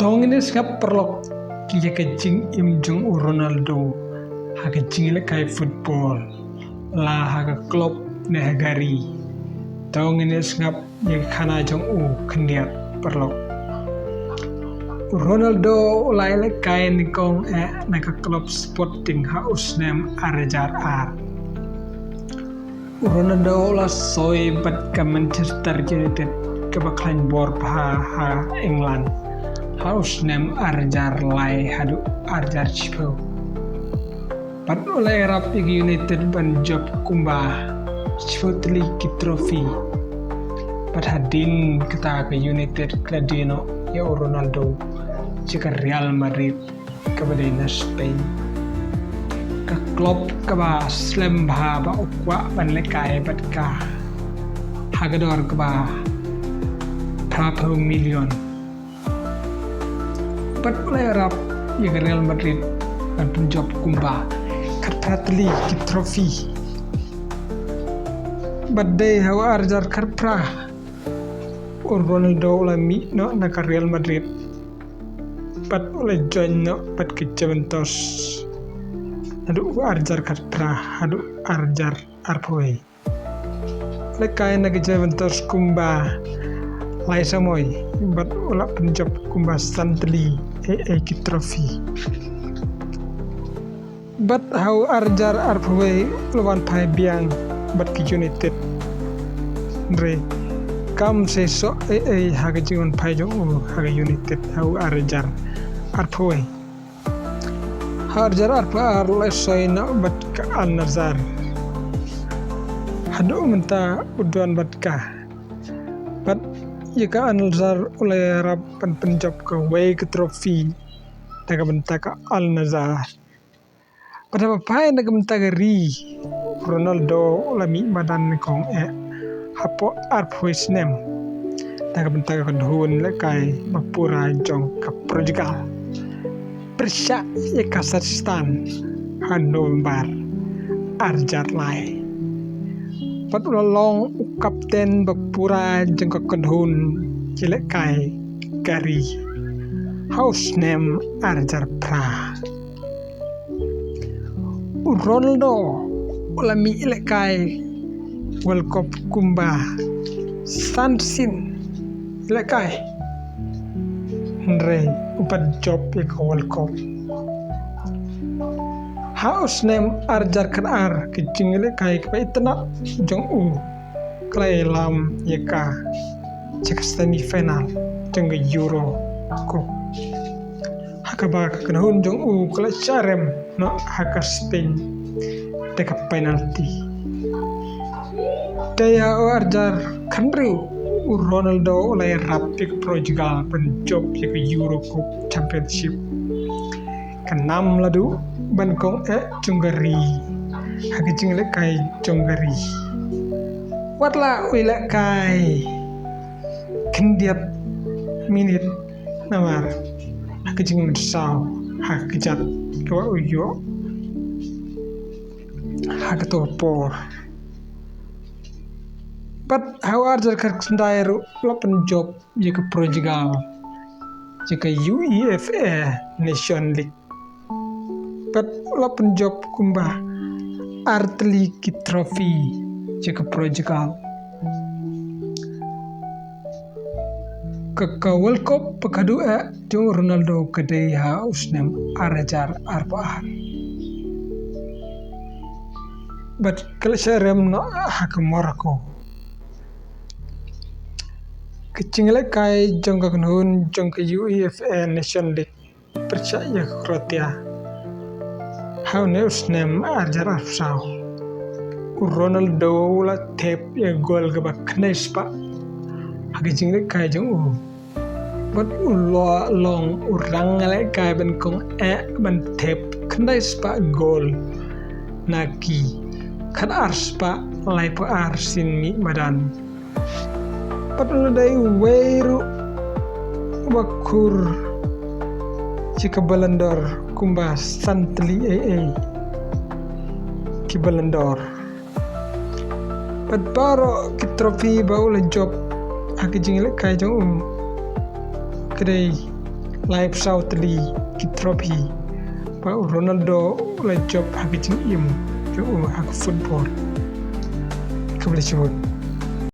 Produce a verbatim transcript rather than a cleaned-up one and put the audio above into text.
To ngin ïa sngap paralok ïa ka jingim jong u Ronaldo ha ka jingïalehkai football, la ha ka club ne ha ka ri. To ngin ïa sngap ïa ka khana jong u khyndiat paralok. U Ronaldo u la ïalehkai nyngkong eh na ka club Sporting ha u snem ar hajar ar. U Ronaldo u la soi bad ka Manchester United kaba khlaiñ bor bha ha England ha u snem ar hajar lai haduh ar hajar shiphew. Bad u la ïarap ïa ka United ban jop kumba shiphew tylli ki trophy. Bad hadien kata ka United ka la die noh ïa u Ronaldo sha ka Real Madrid kaba dei na Spain, ka club kaba slem bha ba u kwah ban lehkai bad ka ha ka dor kaba phra phew million. Bad u la ïarap ïa ka Real Madrid ban pynjop kumba khatphra tylli ki trophy. Bad dei ha u ar hajar khatphra u Ronaldo u la mih noh na ka Real Madrid bad u la join noh bad ka Juventus naduh u ar hajar khatphra haduh ar hajar arphew wei. Lehkai na ka Juventus kumba lai samoi bad u la pynjop kumba san tylli ei ei ki trophy. Bad ha u ar hajar arphew wei u la wan phai biang bad ka United. Hynrei kam seisoh ei ei ha ka jingwan phai jong u ha ka United ha u ar hajar arphew wei. Ha ar hajar arphew ar u la soi noh bad ka Al Nassr. Haduh mynta u don bad ka. Bad ïa ka Al Nassr u la ïarap ban pynjop kawei ka trophy na ka bynta ka Al Nassr. Bad haba phai na ka bynta ka ri, Ronaldo u la mih madan nyngkong eh hapoh arphew snem na ka bynta ka kynhun lehkai ba pura jong ka Portugal, pyrshah ïa ka Kazakhstan ha November ar hajar lai. Bad u la long u kapten ba pura jong ka kynhun ïalehkai ka ri ha u snem ar hajar phra. U Ronaldo u la mih lehkai World Cup kumba san sien lehkai. Hynrei u pat jop ïa ka World Cup. Ha u snem ar hajar khatar ka jingïalehkai kaba itynnad jong u ka la ïalam ïa ka sha ka semi final jong ka Euro Cup. Ha kaba ka kynhun jong u ka la shah rem noh ha ka Spain da ka penalty. Te ha u ar hajar khathynriew u Ronaldo u la ïarap ïa ka Portugal ban jop ïa ka Euro Cup Championship. Ka nam la duh ban kong eh jong ka ri ha ka jinglehkai jong ka ri. Wat la u ïalehkai khyndiat minit namar ha ka jingmynsaw ha ka kjat kaba u ïoh ha kato ka por. Bad ha u ar hajar khatkhyndai ruh u la pynjop ïa ka Portugal ïa ka UEFA Nation League. Bad u la pynjop kumba ar tylli ki trophy ïa ka Portugal. Ka, ka World Cup ba khatduh eh jong u Ronaldo ka dei ha u snem ar hajar arphew ar. Bad ka la shah rem noh ha ka Morocco. Ka jinglehkai jong ka kynhun jong ka UEFA Nation League pyrshah ïa ka Croatia ha une u snem ar hajar arphew saw. U Ronaldo u la thep ïa ka gol kaba khyndai spah ha ka jinglehkai jong u. Bad u la long u rangïalehkai ban kong eh ban thep khyndai spah gol na ki khatar spah laiphew ar sien mih madan. Bad u la dei uwei ruh uba khur ïa ka Ballon d'Or kumba san tylli ei ei ki Ballon d'Or. Bad baroh ki trophy ba u la jop ha ka jinglehkai jong u ka dei laiphew saw tylli ki trophy ba u Ronaldo u la jop ha ka jingim jong u ha ka football. Khublei shibun.